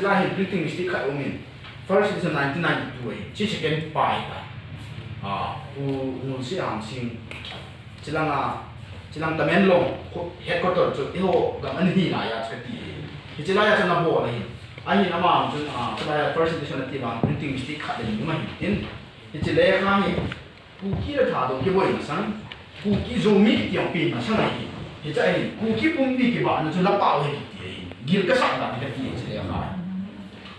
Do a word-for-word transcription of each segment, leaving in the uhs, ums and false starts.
Lai hin printing mistake khat um in. First edition nineteen ninety-two ahi. Chi second pa ahi ta. Ah, u, u si ang sing. Chilanga, chilang Tamenglong, khu-, headquarter chu, eiho gam ana hi lai a chu kati. Hiche lai a chu ana bol ahi. Ahin ama ang chun, ah, chulai a first edition ati vang printing mistake khat le ni um ahi. Tin, hiche lekha hi, Kuki le Thadou kiboi masang, Kuki Zomi kiti jong pen masang ahi. Hiche ahi, Kuki pumpi kibahna chu la pao ahi kiti ahi. Gil kasah dan kati hiche lekha hi.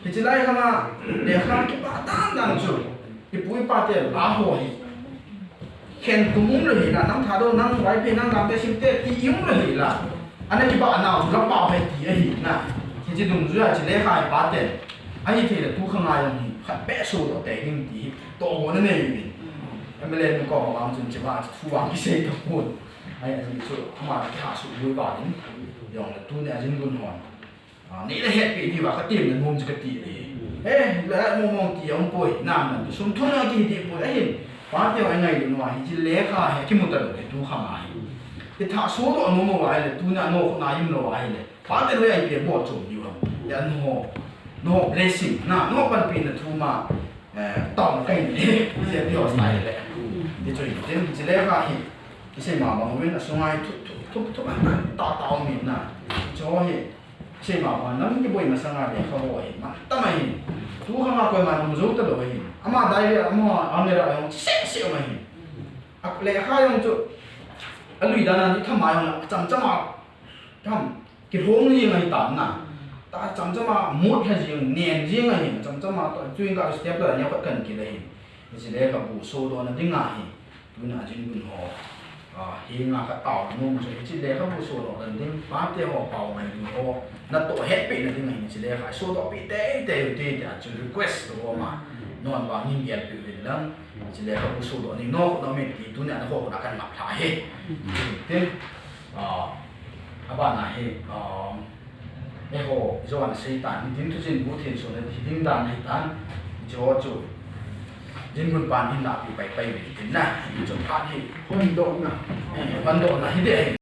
Hiche lai khanga, lekha kibah dan dan chu, ipu ipa te la ho hi. Khen tum um lou hi la, nang Thadou, nang Vaiphei, nang Gamte, Simte, ti i um lou hi la. Ana kibah nau chu la pao ahi ti ahi na. Hiche dungjuia hiche lekha hi pa ten. Ahithei le tu khanga jong hi, khat beh sodoh tei ding ti hi. Tohgon anei uvin. M L A nu kom a vang chun hiche ba chu thu vang kisei tapon. Ahi, ahi chu ama kihahsut lui val in. Jong le tuni a Jingun hon. Ah, nei le hetpeh diuva ka temna nom chu kati le. Eh, la mong mong ti a um poi, nam nam sum thum na kiti poi, ahin. Pa te ho ngailut uva, hiche lekha hi kimu talou hi tu khang ahi. Kithah sodoh nom uva ahile, tuni a nokhona um lou ahile. Pa te ho a ipi bol chom diu ham. Ya no, no blessing, na, no panpina thu ma, eh, tao kai ni. Hiche ti ho style le. Ti chu hi, tin, hiche lekha hi. Isei mama uvin, asunga hi thu, thu, thu, thu, ta, ta, ta, um in na. Chu hi, isei mama, nang kiboi masanga lekha ho hi, man tam ahi. Tu khanga koiman um jou talou ahi. Ama diary, ama almirah jong, seh, seh um ahi. A lekha jong chu, alui dan a ni tham a jong, cham cham a, tham, kilhong jing ahi tan na. Ta cham cham a, mut lha jing, nen jing ahi, cham cham a, tu in ka step la, nia khat kan kila hi. Hiche lekhabu sodohna dinga hi, tuna Jingun ho, ah, hinga ka taona nom chu, hiche lekhabu sodoh dan ding, pate ho pao ngai ding ho, natoh hetpeh na dinga hi, hiche lekha sodoh peh tei tei u te, tia chu request to ma, non vang hin gelpeh uvin lang, hiche lekhabu sodoh ding, no, no me ti, tuna na ho na kan ngap lha hi. Tin, ah, abana hi, ah, Eiho, Johan seitan, hitin thujin bu thensona hiding dan ahitan, hiche ho chu, Jingun pan hin lapi pai pai uvin tin na, hichu phat hi. Hondohna. Eh, hondohna hi ding ahi.